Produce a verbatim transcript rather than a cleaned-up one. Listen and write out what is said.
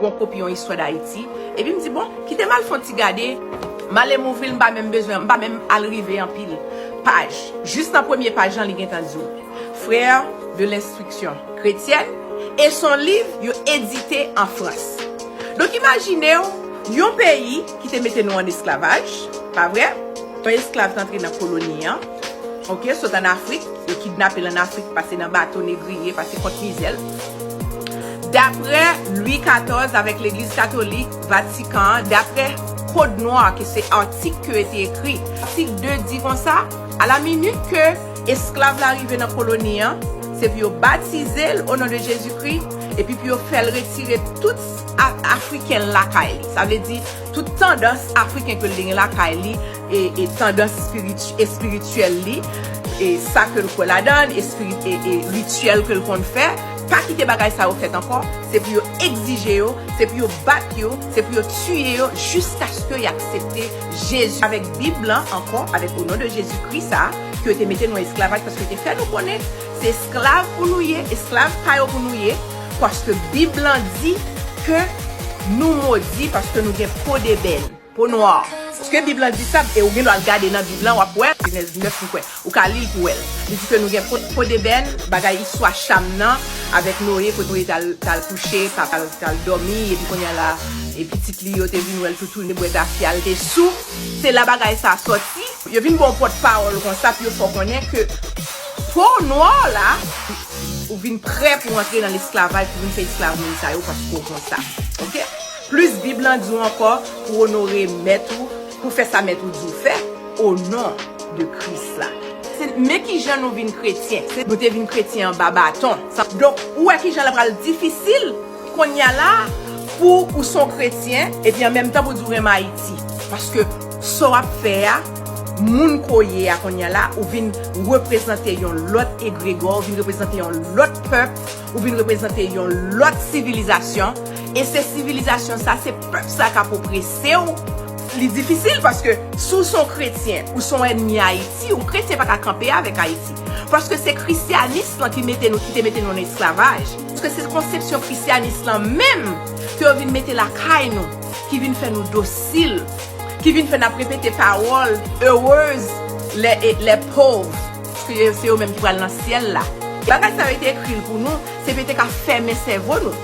Yon kopi yon istwa Dayiti. Epi m di, bon, kite m al fè yon ti gade. M ale m ouvri l, m pa menm bezwen, m pa menm al rive anpil paj. Jis nan premye paj lan, li gentan di w, Frères de l'instruction chrétienne, e se yon liv yo edite an Frans. Donk, imajine w, yon peyi ki te mete nou an esklavaj, pa vre? Yon esklav t antre nan koloni an, oke, sot ann Afrik, yo kidnape l ann Afrik, pase nan bato negriye, pase kont mizè l. Daprè Lwi katòz avèk Legliz Katolik Vatikan an, daprè Code Noir, ke se atik ke yo te ekri, atik de di konsa, à la minute que esklav la rive nan koloni an, se pou yo batize l o non de Jezikri, epi pou yo fè l retire tout a- Afriken lakay li. Sa vle di, tout tandans Afriken ke l te gen lakay li, e, e tandans espiritu- espirityèl li, e sa ke l kwè ladan l, espiri- e, e rityèl ke l konn fè, pa kite bagay sa yo fèt ankò. Se pou yo egzije yo, se pou yo bat yo, se pou yo tiye yo, jiskaske y aksepte Jezi avèk Bib lan ankò, avèk o non de Jezikri sa, ke yo te mete nou an esklavaj, paske yo te fè nou konnen se esklav pou nou ye, esklav pa yo pou nou ye, paske Bib lan di ke nou modi, paske nou gen po debèn, po nwa. Paske Bib lan di sa, e ou gen dwa al gade nan Bib lan, w ap wè, Jenèz nèf, m kwè. Ou ka li l pou wè l. Li di ke nou gen po, po debèn, bagay istwa Cham nan, avèk Noye, kote Noye t al, t al kouche, t al, t al dòmi, epi kounye a la, e pitit li yo te vin wè l toutouni, bwè tafya, l te sou. Se la bagay sa a sòti. Yo vin ba w pòtpawòl konsa pou yo fè w konnen ke po nwa la, ou vin prè pou w antre nan lesklavaj, pou vin fè esklav moun sa yo, paske w konsa. Oke? Plis Bib lan di w ankò pou w onore mèt ou, pou fè sa mèt ou di w fè, o non de Kris la. Se, men kijan nou vin kretyen. Se, nou te vin kretyen anba baton. Sa, donk, ou wè kijan l pral difisil kounye a la pou ou se yon kretyen, epi an menm tan pou di w renmen Ayiti. Paske sa w ap fè a, moun ke w ye a kounye a la, ou vin reprezante yon lòt egregò, ou vin reprezante yon lòt pèp, ou vin reprezante yon lòt sivilizasyon, e se sivilizasyon sa, se pèp sa k ap oprese w. Li difisil paske si w se yon kretyen, ou se yon ènmi Ayiti, yon kretyen pa ka kanpe avèk Ayiti. Paske se krisyanis lan ki mete nou, ki te mete nou nan esklavaj. Paske se konsepsyon krisyanis lan menm ke yo vin mete lakay nou, ki vin fè nou dosil, ki vin fè n ap repete pawòl, heureuse les, les pauvres, paske se yo menm ki pral nan syèl la. Bagay sa yo te ekri l pou nou, se pou yo te ka fèmen sèvo nou.